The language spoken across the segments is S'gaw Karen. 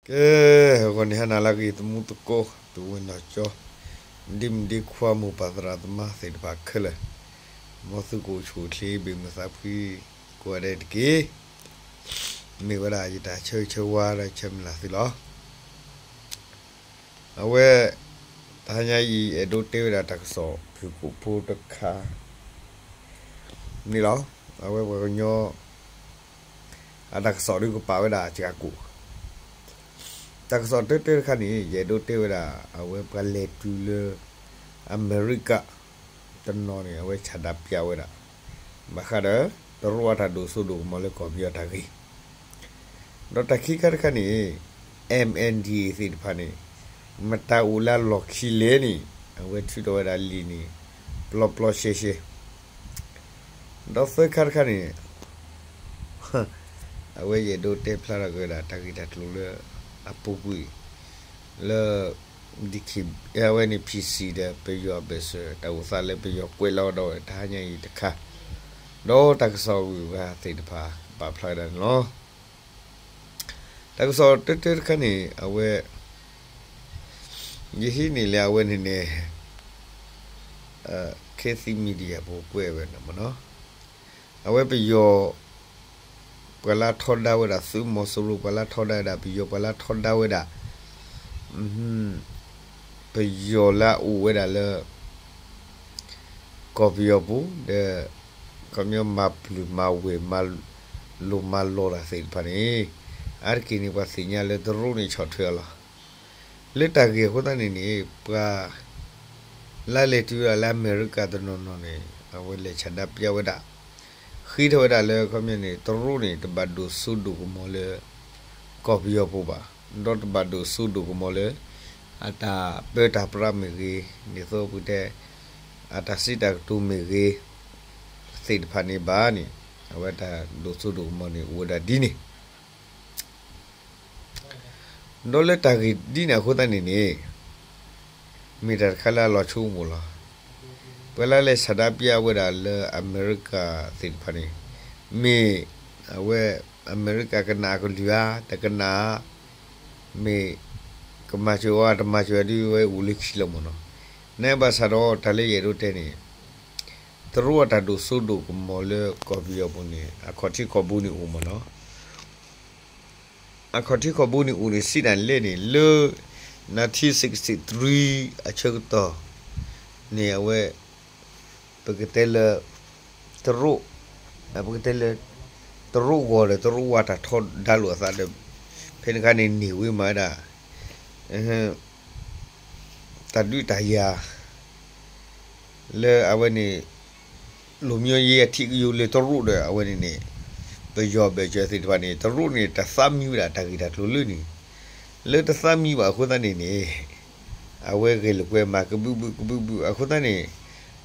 ကဲ, ဂီၤန့ၣ်ဟါနၤလၢအဂ့ၤ သမူသကိး သူၣ်ဝဲၢ်နီၢ်ကၠီ, ဒ့မုၣ်ဒ့ခွါ မိၢ်ပၢ်သရၣ်သမါသ့ၣ်တဖၣ်ခဲလၢာ်, မ်သုကအိၣ်ဆူၣ်အိၣ်ချ့ ဘၣ်မုာ်သးဖှံကိးဂၤဒဲးတက့ၢ်. မ့ၢ်ဝဲဒၣ်ယတၢ်ဆၢဂ့ၤဆၢဝါဒီးဆၢမုၢ်လၢ်သုလီၤ. အဝဲ တဟါညါအံၤ အဲၣ်ဒိးတဲဝဲဒၣ်တၢ်ကစီၣ်ဖုၣ်ကိာ်ဖိတခါန့ၣ်လီၤ. အဝဲပှၤကညီ အတၢ်ကစီၣ်ဒုးကပာ်ဝဲဒၣ်စှၤကိာ်, တၢ်ကစီၣ်တၢတၢတခါန့ၣ် ယအဲၣ်ဒိးတဲဝဲဒၣ် အဝဲပှၤလဲၤတုၤလၢ အမဲရကၤ တနီၤန့ၣ် အဝဲဆန္ဒပြဝဲဒၣ် ဘၣ်ဃးဒီး တရူးအတၢ်ဒိၣ်စိဒိၣ်ကမီၤလၢကီၢ်ပယီၤတၢ်ဂ့ၢ်, ဒီးတၢ်ခံခါတခါန့ၣ် MNDAA သ့ၣ်တဖၣ်န့ၣ် မတၤအိၣ်လၢအလီၢ်ခံလဲၣ်န့ၣ် အဝဲထုးထီၣ်ဝဲဒၣ်လံာ်န့ၣ် ပျီပျီရှဲရှဲ, ဒီးသၢခါတခါန့ၣ် အဝဲယအဲၣ်ဒိးတဲဖျါထီၣ်က့ၤဝဲဒၣ် တၢ်ဂ့ၢ်တၢ်ကျိၤလၢအပူၤကွံာ် လၢ ဒ်အဝဲန့ၣ် PC ဒီးပယီၤအဘၢၣ်စၢၤ တၢ်အိၣ်သးလၢပယီၤကွဲးလီၤဒီးဝဲတဟါညါအံၤတခါ, ဒီးတၢ်ကစီၣ်ဂုၤဂၤသ့ၣ်တဖၣ်ကပာ်ဖျါဝဲဒၣ်န့ၣ်လီၤ. တၢ်ကစီၣ်တၢတၢတခါန့ၣ် အဝဲ ယဟံးန့ၢ်လၢအဝဲန့ၣ်န့ၣ် Kathy Media ပူၤကွဲးဝဲန့ၣ်မ့ၢ်နီၤ, အဝဲပယီၤ ပှၤလၢထီဒါဝဲဒၣ် သုးမီၤစိရိၤ ပှၤလၢထီဒါဝဲဒၣ် ပယီၤ ပှၤလၢထီဒါဝဲဒၣ် ပယီၤလၢအအိၣ်ဝဲဒၣ်လၢ ကီၢ်ပယီၤပူၤ ဒီး ခီပညီမၤပျုၤမၤဝဲၤ မၤလိၤမၤလီၤတၢ်သ့ၣ်တဖၣ်န့ၣ် အါတက့ၢ်န့ၣ် ပှၤသ့ၣ်ညါလၢတရူးန့ၣ်ဆီၣ်ထွဲအီၤလီၤ. လၢတၢ်ဂ့ၢ်အဃိသတးန့ၣ်န့ၣ် ပှၤ လၢလဲၤတုၤဝဲဒၣ်လၢအမဲရကၤတနီၤနီၤန့ၣ် အဝဲလဲၤဆန္ဒပြဝဲဒၣ် ဃ့ထီၣ်ဝဲဒၣ်လၢခီပညီန့ၣ် တရူးန့ၣ် တဘၣ်ဒိၣ်စိဒိၣ်ကမီၤလၢ ကီၢ်ပယီၤပူၤဘၣ်, ဒီးတဘၣ်ဒိၣ်စိဒိၣ်ကမီၤလၢ အတၢ်ပၢတၢ်ပြးမ့ၢ်ဂ့ၤ, ဒ်သိးပကတဲ အတၢ်စံးတၢ်ကတိၤမ့ၢ်ဂ့ၤ သ့ၣ်တဖၣ်န့ၣ်ဘၣ်န့ၣ် အဝဲတၢ်ဒိၣ်စိဒိၣ်ကမီၤန့ၣ် အိၣ်ဝဲဒၣ်ဒ်န့ၣ် ဒီးလၢတၢ်ဂ့ၢ်ဒ်န့ၣ်အဃိသတးန့ၣ်န့ၣ် မ့ၢ်တၢ်တခါလၢအလီၤဆိကမိၣ်လီၤ. ပှၤလၢလဲၤဆန္ဒပြဝဲဒၣ်လၢအမဲရကၤသ့ၣ်တဖၣ်န့ၣ် မ့ၢ်အဝဲအမဲရကၤကနၣ်အကလုၢ်ဧါ, တကနၣ်ဧါ, မ့ၢ်ကမၤစၢၤဝဲတမၤစၢၤဝဲဒ်ဝဲအိၣ်လၢခံလီၤမ့ၢ်နီၤ. နဘၣ်ဆၣ်ဒီးတၢ်လၢယအဲၣ်ဒိးတဲန့ၣ် တရူးအတၢ်ဒိၣ်စိဒိၣ်ကမီၤလၢကီၢ်ပယီၤပူၤန့ၣ် အခီၣ်ထံးခီၣ်ဘိန့ၣ်အိၣ်မ့ၢ်နီၤ. အခီၣ်ထံးခီၣ်ဘိန့ၣ်အိၣ်န့ၣ် စံးတၢ်လဲၣ်န့ၣ် လၢ nineteen sixty-three အဆၢကတီၢ်န့ၣ် အဝဲ ပကတဲလၢ တရူး ပကတဲလၢ တရူးဂီၤဒီးတရူးဝါတၢ်ထီဒါလိာ်အသးဒီး ဖဲန့ၣ်အခါန့ၣ်န့ၢ်ဝံၤမၤဝဲဒၣ် တၢ်ဒုးတၢ်ယၤ လၢအဝဲန့ၣ် လူမျိုးရေး အဓိကရုဏ်းလၢတရူးဒီးအဝဲန့ၣ်န့ၣ် ပယီၤဘၢၣ်စၢၤသ့ၣ်တဖၣ်န့ၣ် တရူးန့ၣ် တသးမံဝဲဒၣ်တၢ်ဂ့ၢ်တၢ်ကျိၤလၢန့ၣ် လၢတသးမံဘၣ်အဃိသတးန့ၣ်န့ၣ် အဝဲဂဲၤလိာ်ကွဲမၤကဘုးဘုးကဘုးဘုးအဃိသတးန့ၣ်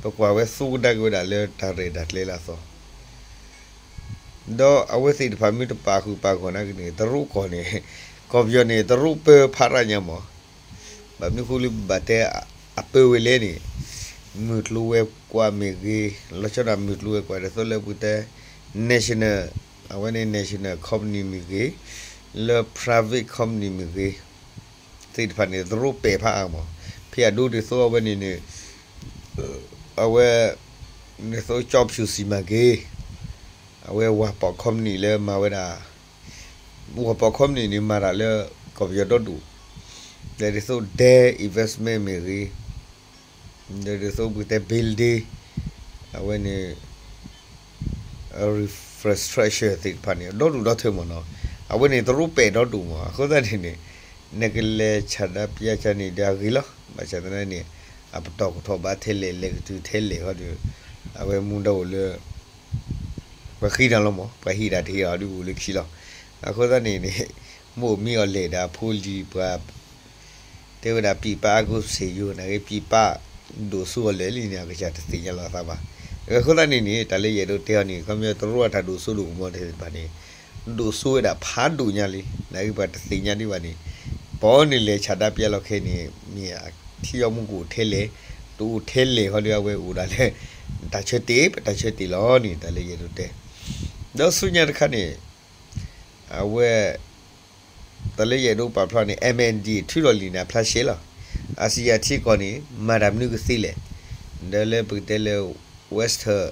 ပကွၢ်ဝဲသူကဒါက့ၤဝဲဒၣ်လၢတၢ်ရဲၣ်တၢ်ကျဲၤလၢအသီ ဒီးအဝဲသ့ၣ်တဖၣ်မ့ၢ်တပာ်ဃုာ်ပာ်ဂီၢ်နာ်က့န့ၣ် တရူးကီၢ်န့ၣ် ကီၢ်ပယီၤန့ၣ် တရူးပၢဖးရၣ်ညါမး ဘၣ်မနုၤဃိလၢပဘၣ်တဲအပၢဝဲလဲၣ်န့ၣ် မုၢ်ကျိၤဝဲၤကွာ်မ့ၢ်ဂ့ၤ လီၤဆီဒၣ်မုၢ်ကျိၤဝဲၤကွာ်ဒ်သိးလၢပကတဲ national အဝဲန့ၣ် national company မ့ၢ်ဂ့ၤ လၢ private company မ့ၢ်ဂ့ၤ သ့ၣ်တဖၣ်န့ၣ် တရူးပဲာ်ဖးအါမး ဖဲအဒိဒ်သိးအဝဲန့ၣ်န့ၣ် အဝဲ ဒ်သိးကၠီဖၠူၣ်စံၣ်မၤက့ၤ အဝဲဝၤပီၣ် company လၢမၤဝဲဒၣ် ဝၤပီၣ် company န့ၣ် မၤတၢ်လၢကီၢ်ပယီၤဒီဒူၣ် ဒီးဒ်သိး ဒဲ investment မ့ၢ်ဂ့ၤ ဒီးဒ်သိးပကတဲ building အဝဲန့ၣ် infrastructure သ့ၣ်တဖၣ်န့ၣ် ဒီဒူၣ်ဒီထၢမ့ၢ်နီၤ အဝဲန့ၣ်တရူးပဲာ်ဒီဒူၣ်မး အဃိသတးန့ၣ်န့ၣ် နကလဲၤဆန္ဒပြဆါန့ၣ်ဒီးအဂ့ၤလီၤ ဘၣ်ဆၣ်သနာ်န့ၣ် အပတီၢ်ကထီၣ်ဘးထဲလဲၣ် လဲၤကတုၤထဲလဲၣ်ဃီဒီး အဝဲမူဒါအိၣ်လၢ ပှၤဃ့တၢ်လီၤမး ပှၤဟ့ၣ်တၢ်တဟ့ၣ်အီၤဒုးအိၣ်လၢခံလီၤ အဃိသတးန့ၣ်န့ၣ် မ့ၢ်အိၣ်မံအီၤလဲၣ်ဒီးအဖိလံၤပှၤ တဲဝဲဒၣ် ပြည်ပအားကိုးစစ် ယိၤ နာ်က့ ပြည်ပ ဒိၣ်စိအီၤလဲၣ်လံန့ၣ် အကစၢ်တသ့ၣ်ညါလီၤအသးဘၣ် အဃိသတးန့ၣ်န့ၣ် တၢ်လၢယအဲၣ်ဒိးတဲအီၤန့ၣ် ခီပညီတရူးအတၢ်ဒိၣ်စိဒိၣ်ကမီၤသ့ၣ်တဖၣ်န့ၣ် ဒိၣ်စိဝဲဒၣ်ဖးဒိၣ်ညါလံ နာ်က့ပှၤတသ့ၣ်ညါဒံးဘၣ်န့ၣ် ပှၤန့ၣ်လဲၤဆန္ဒပြလီၤခဲအံၤန့ၣ် မ့ၢ်အထံအီမူကအိၣ်ထဲလဲၣ် တအိၣ်ထဲလဲၣ်ဃီဒီးအဝဲအိၣ်ဒၣ်လဲၣ် တၢ်ဆၢတဲာ် ပတၢ်ဆၢတဲာ်လီၤန့ၣ် တၢ်လၢယအဲၣ်ဒိးတဲ ဒီးဆူညါတခါန့ၣ် အဝဲ တၢ်လၢယအဲၣ်ဒိးပာ်ဖျါန့ၣ် M N D ထုးထီၣ်လံာ်န့ၣ် အဖျါရှဲလီၤ. အစံးယၤထံကီၢ်န့ၣ် မၤတၢ်မနုၤကသ့လဲၣ်. ဒီးလၢပကတဲလၢ Western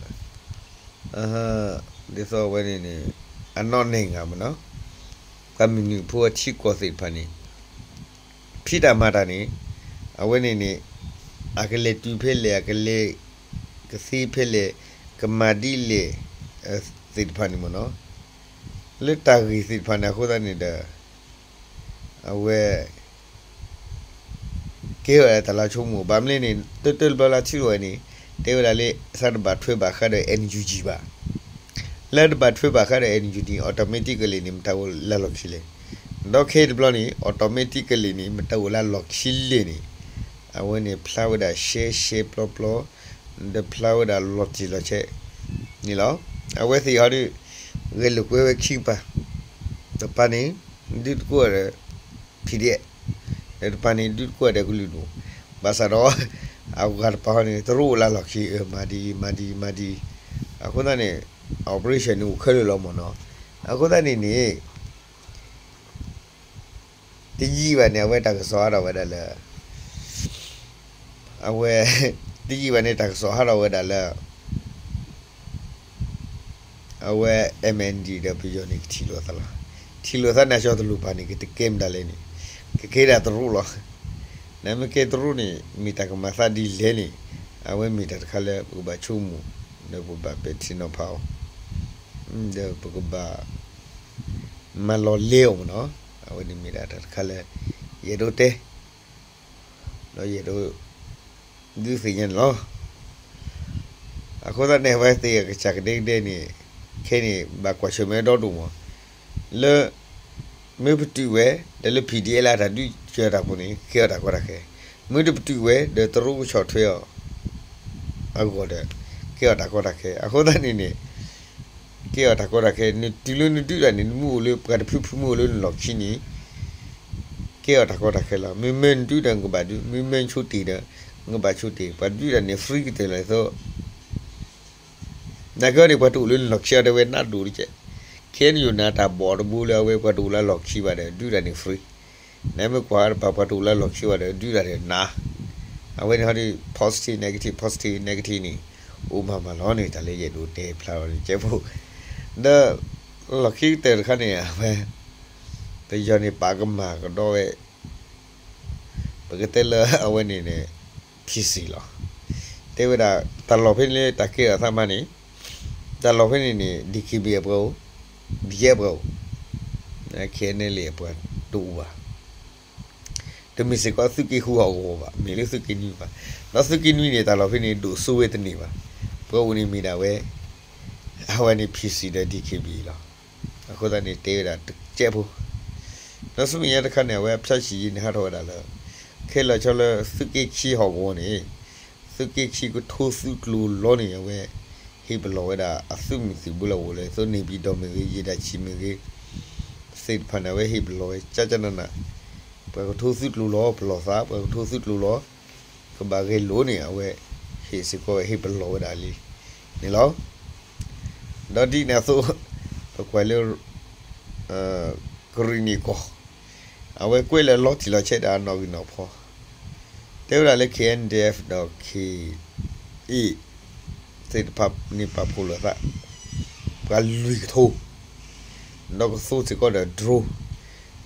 ဒ်သိးအဝဲန့ၣ်န့ၣ် အနီၣ်နဲၣ်ဂၤမ့ၢ်နီၤ, ပှၤမုၢ်နုာ်ဖိအထံကီၢ်သ့ၣ်တဖၣ်န့ၣ် ဖံးတၢ်မၤတၢ်န့ၣ် အဝဲန့ၣ်န့ၣ် အကလဲၤတုၤဖဲလဲၣ်, အကလဲၤကသ့ဖဲလဲၣ်, ကမၤဒ်လဲၣ် သ့ၣ်တဖၣ်န့ၣ်မ့ၢ်နီၤ, လၢတၢ်ဂ့ၢ်သ့ၣ်တဖၣ်န့ၣ် အဃိသတးန့ၣ်ဒီး အဝဲ ကဲဝဲဒၣ်တၢ်လၢဆိကမိၣ် ဘၣ်မနုၤလဲၣ်န့ၣ် တၢ်တၢ်တဘျီလၢထံၣ်ဝဲန့ၣ် တဲဝဲဒၣ်လၢ သးတဘၣ်ထွဲဘၣ်ဃးဒီး N U G ဘၣ်. လၢတဘၣ်ထွဲဘၣ်ဃးဒီး N U G န့ၣ် automatically န့ၣ် မတၤအိၣ်လၢလီၢ်ခံလဲၣ်. ဒီးခဲအံၤတဘျီန့ၣ် automatically န့ၣ် မတၤအိၣ်လၢလီၢ်ခံလဲၣ်န့ၣ် အဝဲန့ၣ်ဖျါဝဲဒၣ်ရှဲရှဲပျီပျီ ဒီးဖျါဝဲဒၣ်လီၤတံၢ်လီၤဆဲးန့ၣ်လီၤ. အဝဲသ့ၣ်ဟီဒီး ဂဲၤလိာ်ကွဲဝဲခံကပၤ, တပၤန့ၣ် ဒုးတကိးဒီး P D F, ဒီးတပၤန့ၣ် ဒုးတကိးဒီးကလုာ်ဒူၣ်, ဘၣ်ဆၣ်ဒီး အဂၤတပၤဟီန့ၣ် တရူးအိၣ်လၢလီၢ်ခံ အၢ မၤဒ် မၤဒ် မၤဒ်, အဃိသတးန့ၣ် operation န့ၣ်အိၣ်ခဲလၢာ်လီၤမ့ၢ်နီၤ. အဃိသတးန့ၣ်န့ၣ် တယံာ်ဘၣ်န့ၣ် အဝဲတၢ်ကစီၣ်ဟးထီၣ်ဝဲဒၣ်လၢ အဝဲ တယံာ်ဘၣ်န့ၣ် တၢ်ကစီၣ်ဟးထီၣ်ဝဲဒၣ်လၢ အဝဲ M N D ဒီးပယီၤန့ၣ် ကထံၣ်လိာ်သးလီၤ. ထံၣ်လိာ်သးန့ၣ် အကၠီတလိၣ်ပၤန့ၣ် ကတကဲမတၤလဲၣ်န့ၣ် ကကဲဒၣ်တရူးလီၤ. နမ့ၢ်ကဲတရူးန့ၣ် မ့ၢ်တၢ်ကမၤသးဒ်လဲၣ်န့ၣ် အဝဲမ့ၢ်တၢ်တခါလၢပကဘၣ်ဆိကမိၣ် ဒီးပဘၣ်ပဲာ်ထံနီၤဖးအီၤ ဒီးပကဘၣ် မၤလီၤလဲအီၤမ့ၢ်နီၤ. အဝဲန့ၣ်မ့ၢ်ဒၣ်တၢ်တခါလၢ ယအဲၣ်ဒိးတဲ ဒီးယအဲၣ်ဒိး ဒုးသ့ၣ်ညါန့ၣ်လီၤ. အဃိသတးန့ၣ် အဝဲသ့ၣ်အကစၢ်ကဒဲကဒဲန့ၣ် ခဲန့ၣ် ဘၣ်ကွၢ်ဆၢၣ်မဲာ်ဒီဒိၣ်မး လၢ မ့ၢ်ပတုာ်ဝဲ ဒီးလၢ P D F လၢတၢ်ဒုးကၢတၢ်ပူၤန့ၣ် ကဲအီၤတၢ်ကီတၢ်ခဲ, မ့ၢ်တပတုာ်ဝဲ ဒီးတရူးကဆီၣ်ထွဲအီၤ အဂီၢ်ဒီး ကဲအီၤတၢ်ကီတၢ်ခဲ. အဃိသတးန့ၣ်န့ၣ် ကဲအီၤတၢ်ကီတၢ်ခဲ, နတုၤလၢနဒုးတၢ်န့ၣ် နမ့ၢ်အိၣ်လၢပှၤတဖုဖုမ့ၢ်အိၣ်လၢနလီၢ်ခံန့ၣ် ကဲအီၤတၢ်ကီတၢ်ခဲလီၤ. မ့မ့ၢ်နဒုးဒီးနကဘၣ်ဒုး, မ့မ့ၢ်နဆိတ့ၢ်ဒီး နကဘၣ်ဆိတ့ၢ်, ပှၤဒုးတၢ်န့ၣ် free ကတၢၢ်လီၤအသိး နာ်က့န့ၣ် ပှၤတအိၣ်လၢနလီၢ်ခံအီၤတဲဝဲနးဒိၣ်တက့ၢ်. ခဲန့ၣ်ယိၤနၤတၢ်ဘီၣ်တဘိလၢအဝဲ ပှၤတအိၣ်လၢလီၢ်ခံဘၣ်ဒီး ဒုးတၢ်န့ၣ် free. နမ့ၢ်ကွၢ်တပၤ ပှၤတအိၣ်လၢလီၢ်ခံဘၣ်ဒီး ဒုးတၢ်န့ၣ်နး. အဝဲန့ၣ်ဟီဒီး positive, negative, positive, negative န့ၣ် အိၣ်မးမးလီၤန့ၣ် တၢ်လၢယအဲၣ်ဒိးတဲဖျါလီၤန့ၣ် ကဲဖိ ဒီး လီၢ်ခံကတၢၢ်တခါန့ၣ် အဝဲ ပယီၤန့ၣ် ပာ်ကမၣ်ကဒီးဝဲ ပကတဲလၢအဝဲန့ၣ်န့ၣ် P C လီၤ. တဲဝဲဒၣ် တၢ်လီၢ်ဖဲန့ၣ်လၢတၢ်ကဲထီၣ်သးမးန့ၣ် တၢ်လီၢ်ဖဲန့ၣ်န့ၣ် D K B အပှၤအိၣ်, B G F အပှၤအိၣ်, K N L A အပှၤတအိၣ်ဘၣ်. တမ့ၢ်စ့ၢ်ကီးသုးက့ဃုဟီၣ်ကဝီၤဘၣ်, မ့ၢ်လၢသုးက့နွံဘၣ်. ဒီးသုးက့နွံန့ၣ် တၢ်လီၢ်ဖဲန့ၣ် ဒိၣ်စိဝဲတန့ၢ်ဘၣ်. ပှၤအိၣ်န့ၣ်မ့ၢ်ဒၣ်ဝဲ အဝဲန့ၣ် P C ဒီး D K B လီၤ. အဃိသတးန့ၣ် တဲဝဲဒၣ်တကဲးဖိ ဒီးဆူမဲာ်ညါတခါန့ၣ် အဝဲအဖျါဆံးယံာ်န့ၣ် ဟးထီၣ်ဝဲဒၣ်လၢ ခဲလၢာ်ဆီလၢသုးက့ခံဟီၣ်ကဝီၤန့ၣ် သုးက့ခံကထိသုးကျိၤလီၤန့ၣ် အဝဲဟ့ၣ်ပလီၢ်ဝဲဒၣ်အသုးမုၢ်သံၣ်ဘိလၢအအိၣ်လၢသိးန့ၣ် ပံၤဒီမ့ၢ်ဂ့ၤ ယံာ်ဒၣ်ဆံးမ့ၢ်ဂ့ၤ သ့ၣ်တဖၣ်န့ၣ် အဝဲဟ့ၣ်ပလီၢ်ဝဲ ကၠၢ်ကၠၢ်နးနး ပှၤကထိသုးကျိၤလီၤ ပလီၢ်သး ပှၤကထိသုးကျိၤလီၤ ကဘၣ်ဂဲၤလိာ်န့ၣ် အဝဲဟ့ၣ်စ့ၢ်ကီးဝဲ ဟ့ၣ်ပလီၢ်ဝဲဒၣ်လံန့ၣ်လီၤ. ဒီးဒ်န့ၣ်အသိး ပကွၢ်လၢ ကရံၣ်နံၣ်ကီၢ် အဝဲကွဲးလၢလီၤတံၢ်လီၤဆဲးဒီးအနီၣ်ဂံၢ်နီၣ်ဖီ တဲဝဲဒၣ်လၢ K N D F ဒီး K A သ့ၣ်တဖၣ်န့ၣ် ပာ်ဖှိၣ်လိာ်သး ပှၤလွံၢ်ကထိ ဒီးကသိစ့ၢ်ကီးဒီး drone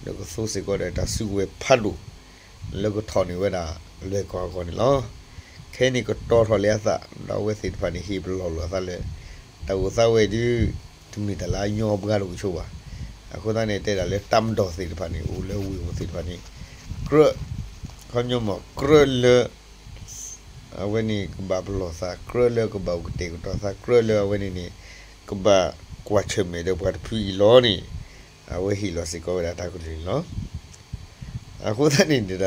ဒီးကသိစ့ၢ်ကီးဒီးတၢ်စုကဝဲၤဖးဒိၣ် လၢကထီၣ်န့ၢ်ဝဲဒၣ်လွဲၢ်ကီၢ်အဂီၢ်န့ၣ်လီၤ. ခဲအံၤန့ၣ်ကတီၤထီၣ်လံအသး ဒီးအဝဲသ့ၣ်တဖၣ်န့ၣ် ဟ့ၣ်ပလီၢ်လိာ်အသးလၢ တၢ်အိၣ်သးဝဲဒုး တမ့ၢ်တၢ်လၢအညီပှၤတအိၣ်ဆိဘၣ်. အဃိသတးန့ၣ် တဲဒၣ်လၢတၢ်မၤဒီးသ့ၣ်တဖၣ်န့ၣ် အိၣ်လၢဝ့ၢ်ပူၤသ့ၣ်တဖၣ်န့ၣ် ကြၢး ခီညီမး ကြၢးလၢ အဝဲန့ၣ်ကဘၣ်ပလီၢ်သး ကြၢးလၢကဘၣ်အိၣ်ကတဲာ်ကတီၤသး ကြၢးလၢအဝဲန့ၣ်န့ၣ် ကဘၣ်ကွၢ်ဆၢၣ်မဲာ်ဒီးပှၤတဖုအံၤလီၤန့ၣ် အဝဲဟ့ၣ်လီၤစ့ၢ်ကီးဝဲဒၣ်တၢ်ကလုၢ်န့ၣ်လီၤ. အဃိသတးန့ၣ်ဒီး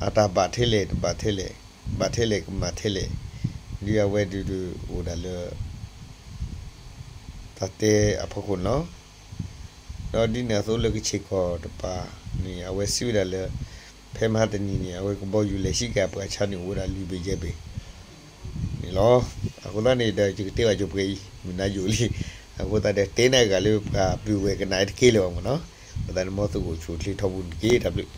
အတၢ်ဘၣ်ထဲလဲၣ် တဘၣ်ထဲလဲၣ် ဘၣ်ထဲလဲၣ်ကမၣ်ထဲလဲၣ် ဒ်အဝဲဒုးဒုးအိၣ်ဒၣ်လၢ တၢ်တဲအဖီခိၣ်န့ၣ်လီၤ. ဒီးဒ်န့ၣ်အသိးလၢကဆ့ၣ်ကီၢ်တပၤန့ၣ် အဝဲစံးဝဲဒၣ်လၢ ဖဲမဟါတနံၤန့ၣ် အဝဲကဘီယူၤလဲၤဆံက့ၤအပှၤဆါန့ၣ်အိၣ်ဝဲဒၣ်လွံၢ်ဘ့ၣ်ယဲၢ်ဘ့ၣ်န့ၣ်လီၤ. အဃိသတးန့ၣ်ဒီး ယကတဲဘၣ်ကၠိပှဲၤအံၤ မုၢ်နၤယိာ်လံ. အဃိသတးဒီးတဲနၤဂၤလၢပှၤပုၢ်ဝဲၢ်ကနၣ်တက့ၢ်လၢၤဘၣ်မ့ၢ်နီၤ. အဃိသတးန့ၣ် မ်သုကအိၣ်ဆူၣ်အိၣ်ချ့ထီဘိန့ၣ်တက့ၢ်. တၢ်ဘျုး.